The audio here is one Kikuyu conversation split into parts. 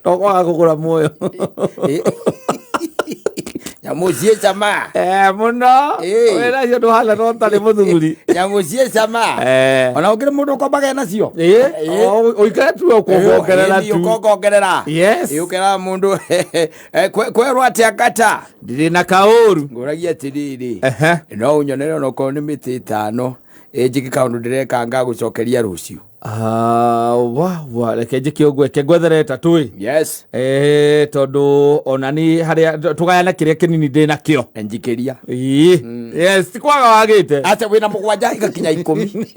No kwaga kũgũra muoyo. Nyamũ ciĩ cama. Eh, mũno. Ĩĩ. Wĩra cio ndũhana no ũtarĩ mũthuri. Nyamũ ciĩ cama. Eh. Ona ũkĩrĩ mũndũ ũkombaga nacio. Ĩĩ. Ĩĩ. Ũikare tu ũkongongerera tu. Ũkongongerera. Yes. Ĩĩ, ũkeraga mũndũ eh, kwerwo atĩa ngata. Ndirĩ na kaũru. Ngũragia atĩrĩrĩ. Ehe. No ũnyonere onokorwo nĩ mĩtĩ ĩtano ĩnjĩke kaũndũ ndĩreka ngagũcokeria rũciũ. Ah, wa wa reke njĩke ũguo, reke ngwethere ĩtatũ ĩ. Yes. Eh, tondũ ona ni harĩa tũgayane kĩrĩa kĩnini ndĩ nakĩo. Njikĩria. Ĩĩ. Yes, ti kwaga wagĩte. Acha wĩna 7 igakinya 10.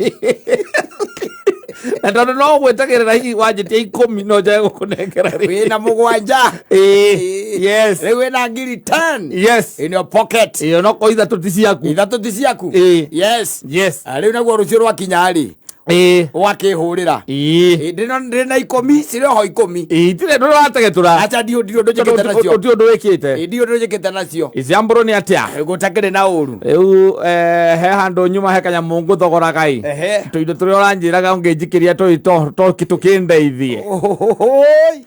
Na tondũ no gwĩtagĩrĩra hihi wanjĩtia 10 no njage gũkũnengera rĩ. Wĩna 7. Ĩĩ. Yes. Rĩu wĩna ngiri 10 Yes. in your pocket. Ĩyo no ko 3 ti ciaku. 3 ti ciaku. Ĩĩ. Yes. Yes. Ah, rĩu naguo rũciũ rwakinya rĩ Ĩĩ. ũgakĩhũrĩra. Ĩĩ. Ĩ, ndĩna 10 cirĩ oho 10. Ĩĩ, itirĩ ndũrategetũra. Acha ndiũ ndiũ ũndũ njĩkĩte nacio. Ũti ũndũ wĩkĩte. Ĩ, ndiũ ũndũ njĩkĩte nacio. Iciambũrũ nĩ atĩa? Gũtakĩrĩ na ũru. Rĩu eh, he handũ nyuma he kanyamũ ngũthogoraga ĩ. Ehe. Tũindo tũrĩa ũranjĩraga ũngĩnjikĩria tũĩ to tũkĩndeithie. Ohohohoi.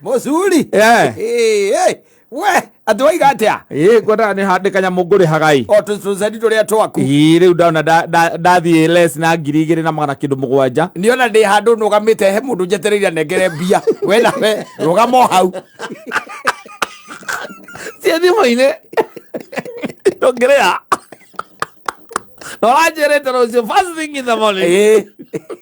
Mũcuri. Eh. Ĩ, ĩ, we atĩ waiga atĩa? Ĩĩ ngwendaga nĩ handĩ kanyamũ ngũrĩhaga ĩ. O tũceni tũrĩa twaku. Ĩĩ rĩu ndona ndathiĩ less na 2700. Nĩona ndĩ handũ nũgamĩte he mũndũ njetereire nengere mbia. We nawe rũgama o hau. Ciĩ thimũ-inĩ. Ndũngĩrĩha. Na ũranjĩrĩte rũciũ first thing in the morning. Ĩ,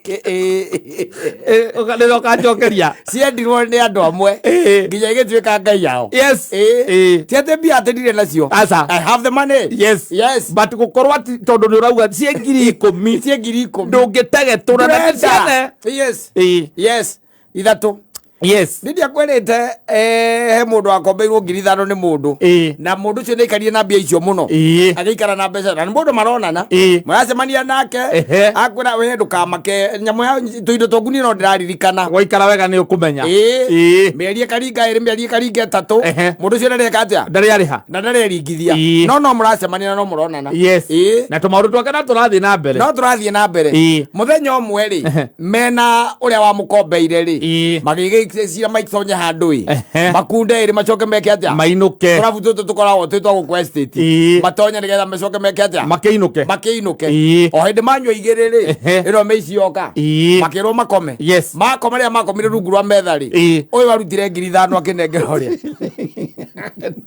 ĩ, ĩ. Ĩ, nĩrĩo ũkanjokeria. Ciendirwo nĩ andũ amwe Ĩ. nginya igĩtuĩka ngai yao. Yes. Ĩ. Ĩ. Ti atĩ mbia atĩ ndirĩ nacio. Aca. I have the money. Yes. Yes. But gũkorwo atĩ tondũ nĩ ũrauga ciĩ 10,000 Ciĩ 10,000. ndũngĩtegetũra na ti ciene. Yes. Ĩ. Yes. 3. Yes. Nĩ ndiakwĩrĩte eh, he mũndũ wakombeirwo 5,000 nĩ mũndũ. Ĩ. Na mũndũ ũcio nĩ aikarire na mbia icio mũno. Ĩ. Agĩikara na mbeca na nĩ mũndũ maronana. Ĩ. Mũracemania nake. Ehe. Akwĩra we ndũkamake nyamũ ya tũindo twaku niĩ no ndĩraririkana. Waikara wega nĩ ũkũmenya. Ĩ. Ĩ. Mĩeri ĩkaringa 2 mĩeri ĩkaringa 3. Ehe. Mũndũ ũcio ndareka atĩa? Ndarĩ arĩha. Na ndareringithia. Ĩ. No no mũracemania na no mũronana. Yes. Ĩ. Na tũmaũndũ twake no tũrathiĩ na mbere. No tũrathiĩ na mbere. Ĩ. Mũthenya ũmwe rĩ, Ehe. mena ũrĩa wamũkombeire rĩ, Ĩ. magĩgĩcira maitonye handũ ĩ. Ehe. Makunde ĩrĩ macoke meke atĩa? Mainũke. Tũrabu tũtũ tũkoragwo twĩ twa gũkũ estate. Ĩ. Matonye nĩgetha macoke meke atĩa? Makĩinũke. Makĩinũke. Ĩ. O hĩndĩ manyua 2 rĩ, Ehe. ĩno mĩici yoka. Ĩ. Makĩrwo makome. Yes. Makoma rĩrĩa makomire rungu rwa metha rĩ, Ĩ. ũyũ arutire 5,000 akĩnengera ũrĩa.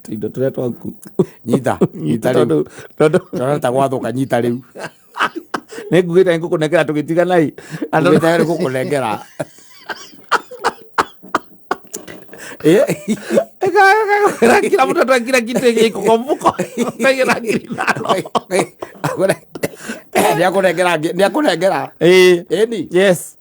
Tũindo tũrĩa twaku. Nyita, nyita rĩu. Tondũ Ndona ta gwathũka nyita rĩu. nĩ ngugĩte ngũkũnengera tũgĩtigana ĩ. Ngugĩte nĩ ngũkũnengera. Kila mtu atoe kila kitu yenye iko kwa mfuko. Kaigĩra 5,000. Nĩ akũnengera nĩ akũnengera. Ĩ. Ĩni. Yes.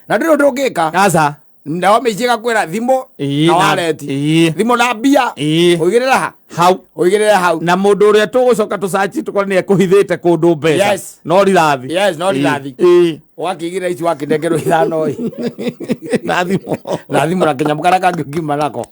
Na ndũrĩ ũndũ ũngĩka. Aca. Ndawa mĩici ĩgakwĩra thimũ Ĩĩ, na na- wallet. ĩĩ. Thimũ na mbia. Ĩĩ. Ũigĩrĩre ha? Hau. Ũigĩrĩre hau. Na mũndũ ũrĩa tũgũcoka tũcaci tũkore nĩ ekũhithĩte kũndũ mbeca. Yes. No rithathi. Yes, no rithathi. Ĩĩ. Ũgakĩigĩrĩra ici wakĩnengerwo 5 ĩ. Na thimũ. Na thimũ na kĩnyamũ karĩa kangĩ ũngiuma nako.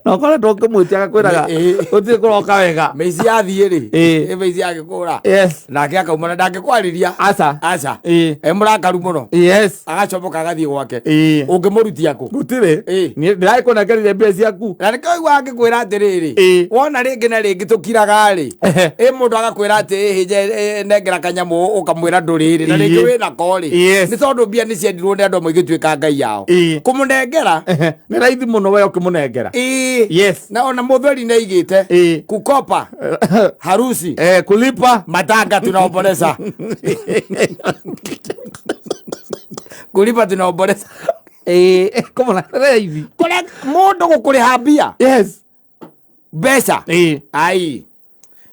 Na ũkoretwo ũkĩmwĩtia agakwĩraga Ĩĩ. gũtirĩ kũroka wega. Mĩici yathiĩ rĩ. Ĩĩ. Ĩ mĩici yagĩkũra. Yes. Nake akauma na ndangĩkwarĩria. Aca. Aca. Ĩĩ. E mũrakaru mũno. Yes. Agacomoka agathiĩ gwake. Ĩĩ. Ũngĩmũrutia kũ? Gũtirĩ. Ĩĩ. Niĩ ndĩragĩkũnengerire mbia ciaku. Na nĩkĩo ũiguaga ngĩkwĩra atĩrĩrĩ. Ĩĩ. Wona rĩngĩ na rĩngĩ tũkiraga rĩ. Ehe. Ĩ mũndũ agakwĩra atĩ ĩhĩ nengera kanyamũ ũkamwĩra ndũrĩrĩ na rĩngĩ Ĩĩ. wĩ nako rĩ. Yes. Nĩ tondũ mbia nĩ ciendirwo nĩ andũ amwe igĩtuĩka ngai yao. Ĩĩ. Kũmũnengera. Ehe. Nĩ raithi mũno we ũkĩmũnengera. Ĩĩ. Yes. Na ona mũthweri nĩ aigĩte. Ĩĩ. Kukopa. Harusi. Eh, kulipa. Matanga tunaomboleza. Kulipa tunaomboleza. Ĩĩ. Kũmũna raithi. Kũrĩa mũndũ gũkũrĩha mbia. Yes. Mbeca. Ĩĩ. Ai.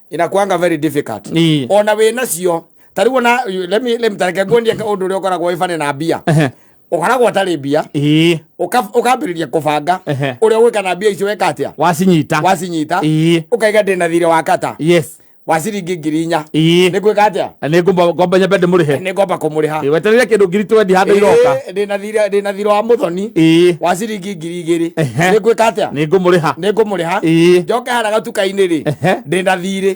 Inakuanga very difficult. Ĩĩ. Ona wĩ nacio. Ta rĩu ona let me tareke nguonie ũndũ ũrĩa ũkoragwo wĩ funny na mbia. Ehe. Ũkoragwo ũtarĩ mbia. Ĩĩ. Ũkambĩrĩria kũbanga Ehe. ũrĩa ũgwĩka na mbia icio weka atĩa? Wacinyita. Wacinyita. Ĩĩ. Ũkaiga ndĩna thirĩ wa kata. Yes. Wa ciringi 4,000. Ĩĩ. Nĩ gwĩka atĩa? Nĩ ngomba nyambe ndĩmũrĩhe. Nĩ ngomba kũmũrĩha. Ĩĩ, wetereire kĩndũ 20,000 handũ iroka. Ĩĩ, ndĩna thirĩ wa mũthoni wa ciringi 2,000. Nĩ gwĩka atĩa? Nĩ ngũmũrĩha. Nĩ ngũmũrĩha. Njoke harĩa gatuka-inĩ rĩ, ndĩna thirĩ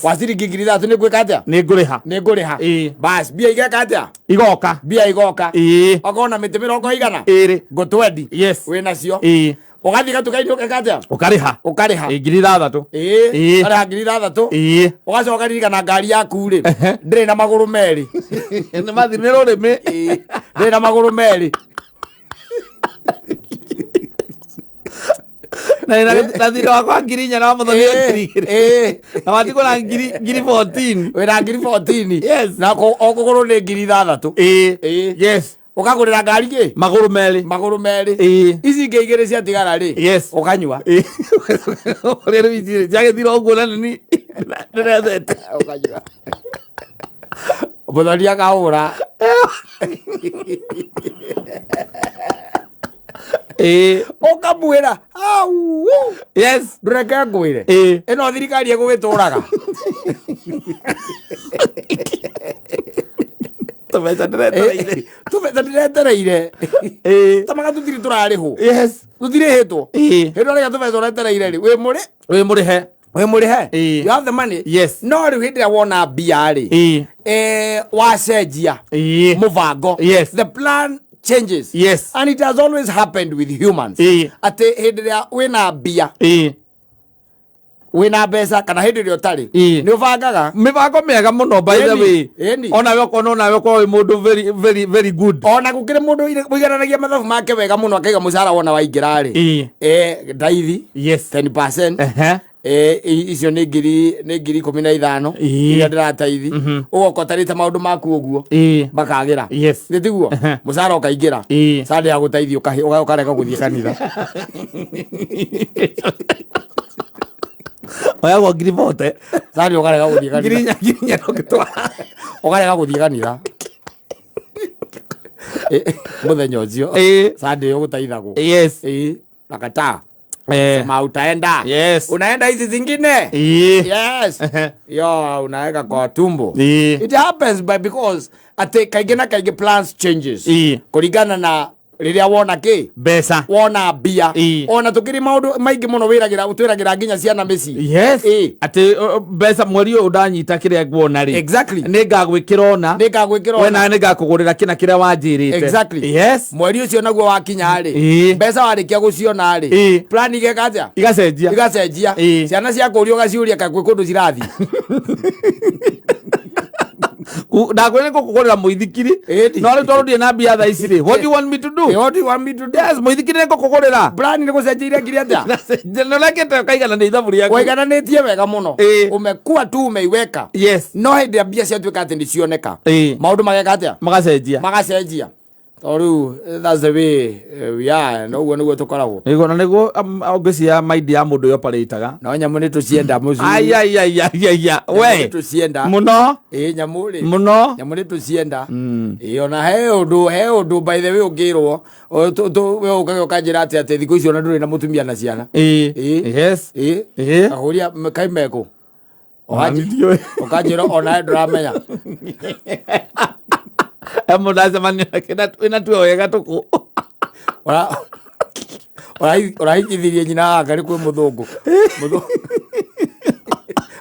wa ciringi 3,000. Nĩ gwĩka atĩa? Nĩ ngũrĩha. Nĩ ngũrĩha. Bas, mbia igeka atĩa? Igoka. Mbia igoka. Okorwo na mĩtĩ mĩrongo igana 20. Ngũtwendi. Yes. Wĩnacio. Ũgathiĩ gatuka-inĩ ũgeka atĩa? Ũkarĩha. Ũkarĩha. Ĩĩ, 6,000. Ĩĩ. Ĩĩ. Ũkarĩha 6,000. Ĩĩ. Ũgacoka ririkana ngari yaku rĩ, ndĩrĩ na magũrũ merĩ. Nĩ mathi nĩ rũrĩmĩ. Ĩĩ, ndĩrĩ na magũrũ merĩ. Na thirĩ wakwa 4,000 na wa mũthoni wa 2,000. Ĩĩ. Na watigwo na ngiri 14. Wĩna 14,000. Yes. Na o kũgũrũ nĩ 6,000. Ĩĩ. Ĩĩ. Yes. Ũkagũrĩra ngari kĩ? Magũrũ merĩ. Magũrũ merĩ. Ĩĩ. Ici ingĩ igĩrĩ ciatigara rĩ, Yes. ũkanyua. Ĩĩ. Ũrĩa rĩu ici ciagĩthira ũguo na nini ndĩrethete. Ũkanyua, mũthoni akahũra. Ĩĩ. Ũkamwĩra au. Yes. Ndũreke ngwĩre. Ĩĩ. Ĩno thirikari ĩgũgĩtũraga. Tũbeca ndĩretereire. Tũbeca ndĩretereire. Ĩĩ. Tamaga tũtirĩ tũrarĩhwo. Yes. Tũtirĩhĩtwo. Ĩĩ. Hĩndĩ ĩrĩa tũbeca ũretereire rĩ, wĩ mũrĩ Wĩ mũrĩhe. Wĩ mũrĩhe. Ĩĩ. You have the money. Yes. No rĩu hĩndĩ ĩrĩa wona mbia rĩ, Ĩĩ. wacenjia Ĩĩ. mũbango. Yes. The plan changes. Yes. And it has always happened with humans, Ĩĩ. atĩ hĩndĩ ĩrĩa wĩna mbia, Ĩĩ. wĩna mbeca, kana hĩndĩ ĩrĩa ũtarĩ, Ĩĩ. nĩ ũbangaga. Mĩbango mĩega mũno, by the Ĩni, way. ĩni. Onawe okorwo onawe okorwo wĩ mũndũ very very very good. Ona gũkĩrĩ mũndũ ũigananagia mathabu make wega mũno, akaiga mũcara wona waingĩra rĩ, Ĩĩ. ndaithi Yes. 10%. Ehe. Icio nĩ 15,000 Ĩĩ. iria ndĩrataithi. Ũgoka ũtarĩte maũndũ maku ũguo, Ĩĩ. makagĩra. Yes. Nĩ tiguo? Mũcara ũkaingĩra. Ĩĩ. Sande ya gũteithia ũkarega gũthiĩ kanitha. Oyagwo 40,000. Sande ũkarega gũthiĩ Ngiri kanitha. inya 4,000 ndũngĩtwara. Ũkarega gũthiĩ kanitha mũthenya ũcio. Ĩĩ. Sande ũgũteithagwo. Yes. Ĩĩ, nakataa. Eh. Ma utaenda. Yes. Unaenda hizi zingine. Ĩĩ. Yes. Yo unaweka kwa tumbo. Ĩĩ. It happens by because atĩ kaingĩ na kaingĩ plans changes Ĩĩ. kũringana na rĩrĩa wona kĩ? Mbeca. Wona mbia. Ĩĩ. Ona tũkĩrĩ maũndũ maingĩ mũno wĩragĩra twĩragĩra nginya ciana mĩciĩ. Yes. Ĩĩ. Atĩ mbeca mweri ũyũ ndanyita kĩrĩa nguona rĩ, Exactly. nĩ ngagwĩkĩra ona. Nĩ ngagwĩkĩra We ona. nawe nĩ ngakũgũrĩra kĩna kĩrĩa wanjĩrĩte. Exactly. Yes. Mweri ũcio naguo wakinya rĩ, Ĩĩ. mbeca warĩkia gũciona rĩ, Ĩĩ. plan igeka atĩa? Igacenjia. Igacenjia. Ĩĩ. Ciana ciakũria ũgaciũria ka gwĩ kũndũ cirathiĩ. Ndakwĩra nĩ ngũkũgũrĩra mũithikiri. Ĩni. No rĩu tondũ ndirĩ na mbia thaa ici rĩ, what do you want me to do? What do you want me to do? Yes, mũithikiri nĩ ngũkũgũrĩra. Plan nĩ gũcenjeire ngiri atĩa? Nĩũrekĩte ũkaiganania ithabu rĩaku. Waigananĩtie wega mũno. Ĩĩ. Umekuwa tu umeiweka. Yes. No hĩndĩ ĩrĩa mbia ciatuĩka atĩ nĩ cioneka, Ĩĩ. maũndũ mageka atĩa? Magacenjia. Magacenjia. Tondũ rĩu that's the way we are, na ũguo nĩguo tũkoragwo. Nĩguo na nĩguo ngwĩciria mind ya mũndũ yoparĩtaga. No nyamũ nĩ tũcienda mũcuri. Aiaiaiaia. Nyamũ We. nĩ tũcienda. Mũno. Ĩĩ, nyamũ rĩ, Mũno. nyamũ nĩ tũcienda. Ĩĩ, ona he ũndũ, he ũndũ, by the way, ũngĩrwo we ũkaga ũkanjĩra atĩ thikũ icio ona ndũrĩ na mũtumia na ciana. Ĩĩ. Ĩĩ. Yes. Ĩĩ. Ĩĩ. Ahũria kai mekũ. Ona ndiũĩ. Ũkanjĩra onawe ndũramenya. He mũndũ acemania nake wĩna tuo wega tũkũ. Ũrahikithirie nyina wake nĩ kwĩ mũthũngũ.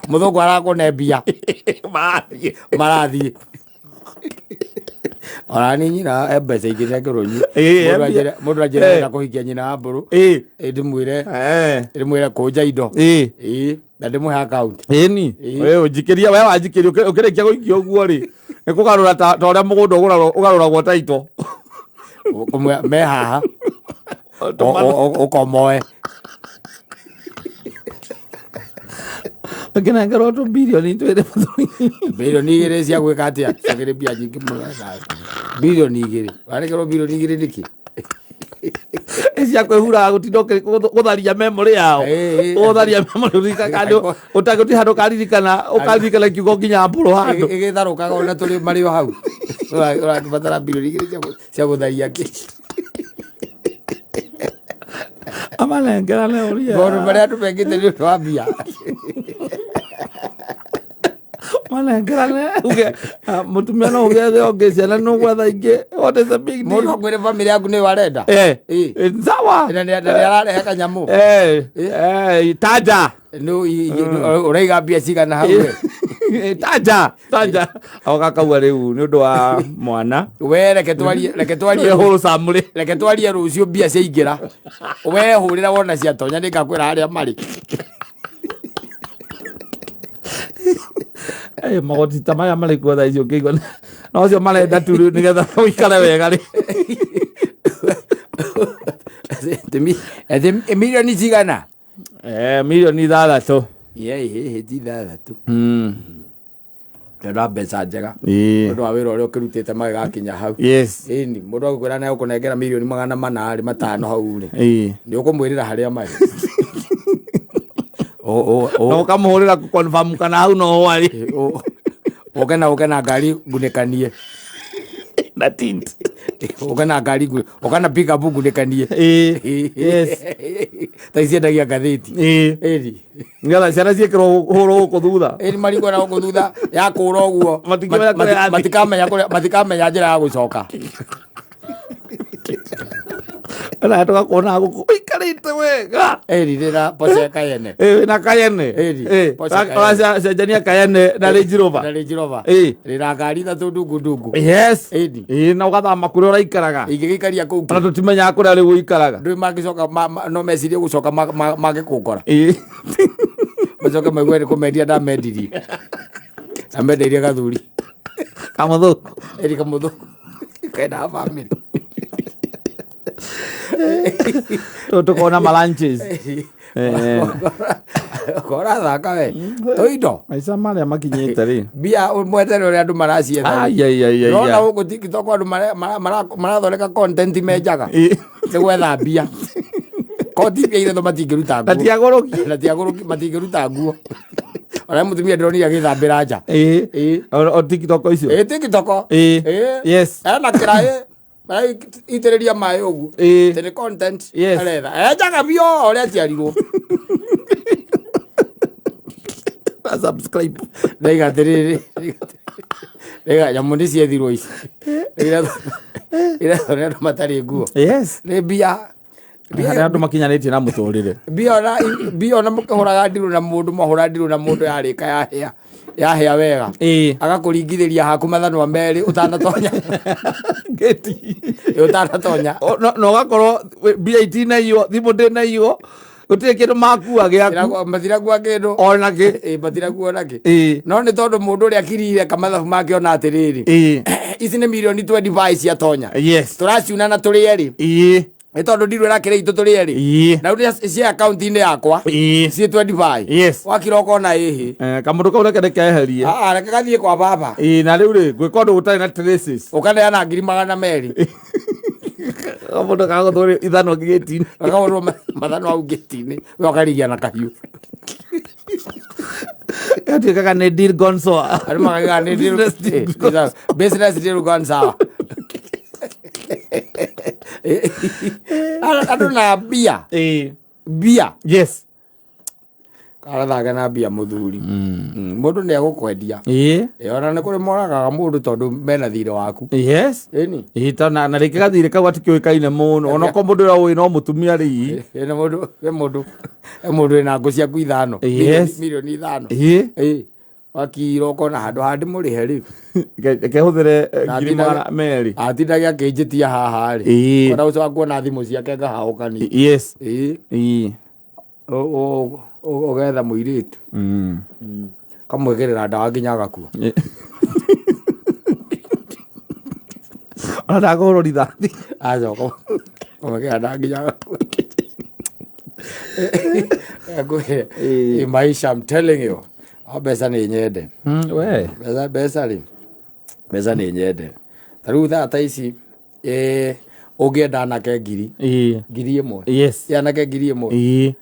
Mũthũngũ arakũne mbia. Marathiĩ. Marathiĩ. Ona ni nyina e mbeca ingĩ cia kĩrũnyu. Ĩĩ, e Mũndũ mbia. mũndũ anjĩre Eh. arenda kũhikia nyina wa mbũrũ. Ĩĩ. Ĩ, ndĩmwĩre Eh. ndĩmwĩre kũnja indo. Ĩĩ. Ĩĩ, na ndĩmũhe account. Ĩni. Ĩĩ. We ũnjikĩria, we wanjikĩria ũkĩrĩkia gũikia ũguo rĩ, nĩ kũgarũra ta ũrĩa mũgũnda ũgarũragwo taito. Kũmwĩra me haha ũkomoe. Ũkĩnengerwo tũ 2 birioni mũthuri. 2 birioni cia gwĩka atĩa? Ciakĩrĩ mbia nyingĩ mũno. 2 birioni, warekerwo 2 birioni nĩkĩ? Cia kwĩhuraga gũtinda gũtharia memory yao. Ĩĩ. Gũtharia memory ũririkana ũtagũti handũ ũkaririkana ũkaririkana kiugo nginya mbũrũ handũ. Ĩgĩtharũkaga ona tũrĩ marĩ o hau. Ũrakĩbatara 2 birioni cia gũtharia kĩ? Amanengerane ũria. Maũndũ marĩa andũ mekĩte nĩ ũndũ wa mbia. Manengerane uge ah, mũtumia no ũgethe ũngĩ, ciana no gwetha ingĩ. What is the big Mũndũ deal? akwĩre bamĩrĩ yaku nĩyo arenda. Eh, Ĩ. eh, sawa. Na nĩ ararehe kanyamũ. Eh, eh, taja. Nũ ũraiga mbia cigana hau we? Eh, taja taja agakauga rĩu nĩ ũndũ wa mwana. We reke twarie, reke twarie. Wholesome rĩ. Reke twarie rũciũ mbia ciaingĩra. We hũrĩra wona ciatonya nĩngakwĩra harĩa marĩ. Eh, magoti ta maya marĩ kuo thaa ici ũkĩigua no ũcio marenda tu rĩu nĩgetha ũikare wega rĩ. Ati milioni cigana? Eh, milioni 6. Ye ti 6. Ndĩrona mbeca njega. Ĩĩ. Ũndũ wa wĩra ũrĩa ũkĩrutĩte magĩgakinya hau. Yes. Ĩni mũndũ agũkwĩra nĩ agũkũnengera milioni 400 rĩ, 500 hau rĩ, Ĩĩ. nĩ ũkũmwĩrĩra harĩa marĩ. Na ũkamũhũrĩra confirm kana hau no ho arĩ. Ũke na ngari ngunĩkanie. Na tint. Ũke na ngari ũka na pick up ngunĩkanie. Ĩĩ. Yes. Ta ciendagia ngathĩti. Ĩĩ. Ĩni. Nĩgetha ciana ciĩkĩrwo hũrwo gũkũ thutha. Ĩni marigwo na gũkũ thutha ya kũra ũguo. Matingĩmenya kũrĩa yathiĩ. Matikamenya njĩra ya gũcoka. Na tũgakuona gũkũ ũikarĩte wega. Ĩni ndĩna Porsche Cayenne. Ĩĩ, na Cayenne. Ĩni, Ĩĩ, Porsche Cayenne. ũracenjania Cayenne na Range Rover. Na Range Rover. Ĩĩ. Ndĩna ngari ithatũ ndungu ndungu. Yes. Ĩni. Ĩĩ, na ũgathama kũrĩa ũraikaraga. Ingĩgĩikaria kũu Ona tũtimenyaga kũrĩa rĩu ũikaraga. ndũĩ mangĩcoka no mecirie gũcoka mangĩkũngora. Ĩĩ. Macoke maigue nĩ kũmendia ndamendirie. Ndamendeirie gathuri. Kamũthũngũ. Ĩni kamũthũngũ. Kendaga bamĩrĩ. Tũkona malanches. Eh. Ũrathaka we. Tũindo. Maica marĩa makinyĩte rĩ. Mbia mwetere ũrĩa andũ maracietha. Ai, ai, ai, ai, Ndĩrona ai. gũkũ TikTok andũ marathondeka content menjaga. Ĩĩ. Nĩ gwetha mbia. Koti mbia ithatũ matingĩruta Na nguo. ti agũrũki. Na ti agũrũki matingĩruta nguo. Ona mũtumia ndĩronire agĩthambĩra nja. Ĩĩ. Ĩĩ. O TikTok icio. Ĩĩ TikTok. Ĩĩ. Ĩĩ. Yes. Ena kĩraĩ. Maraitĩrĩria maĩ ũguo. Ĩĩ. Atĩ nĩ content Yes. aretha. Enjaga biũ o ũrĩa aciarirwo. Na subscribe. Ndaiga atĩrĩrĩ. Ndaiga nyamũ nĩ ciethirwo ici. Irathondeka andũ matarĩ nguo. Yes. Nĩ mbia. Harĩa andũ makinyanĩtie na mũtũrĩre. Mbia ona mũkĩhũraga ndirũ na mũndũ mwahũra ndirũ na mũndũ yarĩka yahĩa. Yahĩa wega. Ĩĩ. Agakũringithĩria haku mathanwa merĩ ũtanatonya. Ngĩti. Ũtanatonya. Na ũgakorwo mbia itinaiywo, thimũ ndĩnaiywo, gũtirĩ kĩndũ makua gĩaku. Matirakua kĩndũ. Ona kĩ. Ĩĩ matirakua ona kĩ. Ĩĩ. No nĩ tondũ mũndũ ũrĩa akirire kamathabu make ona atĩrĩrĩ. Ĩĩ. Ici nĩ milioni 25 ciatonya. Yes. Tũraciuna na tũrĩ erĩ. Ĩĩ. Nĩ tondũ ndirũ ĩrakĩrĩ itũ tũrĩ erĩ. Ĩĩ. Na rĩu ciĩ akaunti-inĩ yakwa. Ĩĩ. Ciĩ 25. Yes. Wakira ũkona ĩhĩ. Eh, kamũndũ kau reke ndĩkeherie. Ah, reke gathiĩ kwa baba. Ĩĩ, na rĩu rĩ ngwĩka ũndũ ũtarĩ na traces. Ũkaneana 200,000. Kamũndũ kagũthũrĩ ithanwa gĩti-inĩ. Gakahũrwo mathanwa hau ngĩti-inĩ. We ũkarigia na kahiũ. Gatuĩkaga nĩ deal gone sour. Andũ makauga nĩ deal- Business deal gone Eh, business deal gone sour. Andũ na mbia. Ĩĩ. Mbia. Yes. Karathaka na mbia mũthuri. Mũndũ nĩ egũkwendia. Ĩĩ. Ĩ, ona nĩ kũrĩ moragaga mũndũ tondũ mena thirĩ waku. Yes. Ĩni. Ĩĩ, ta na rĩngĩ gathirĩ kau gatikĩũĩkaine mũno onokorwo mũndũ ũrĩa ũĩ no mũtumia rĩ. Ĩna mũndũ, he mũndũ, he mũndũ wĩna ngũ ciaku ithano. Yes. Milioni 5. Ĩĩ. Ĩĩ. Wakira ũkona handũ ha ndĩmũrĩhe rĩu. Reke hũthĩre Na ngiri 200. Atindage akĩnjĩtia haha rĩ. Ĩĩ. Ona ũcoka kuona thimũ ciake ngahaũkani. Yes. Ĩĩ. Ĩĩ. Ũgetha mũirĩtu. Kamwĩkĩrĩra ndawa nginya agakua. Ĩĩ. Ona ndakũhũrwo rithathi. Acoka kamwĩkĩrĩra ndawa nginya agakua. Ngwĩre, Ĩĩ. maisha I'm telling you. O mbeca nĩ nyende. We. Mbeca mbeca rĩ. Mbeca nĩ nyende. Ta rĩu thaa ta ici ũngĩenda anake ngiri. Ĩĩ. 1,000. Yes. Ti anake 1,000. Ĩĩ.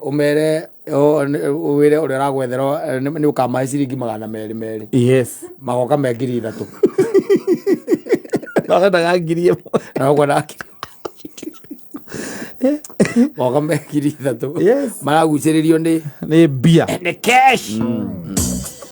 Ũmere wĩre ũrĩa ũragwethera nĩ ũkamahe ciringi 200 200. Yes. Magoka me 3,000. Magendaga 1,000. Na ũkwenda Magoka me 3,000. Yes. Maragucĩrĩrio nĩ Nĩ mbia. nĩ cash.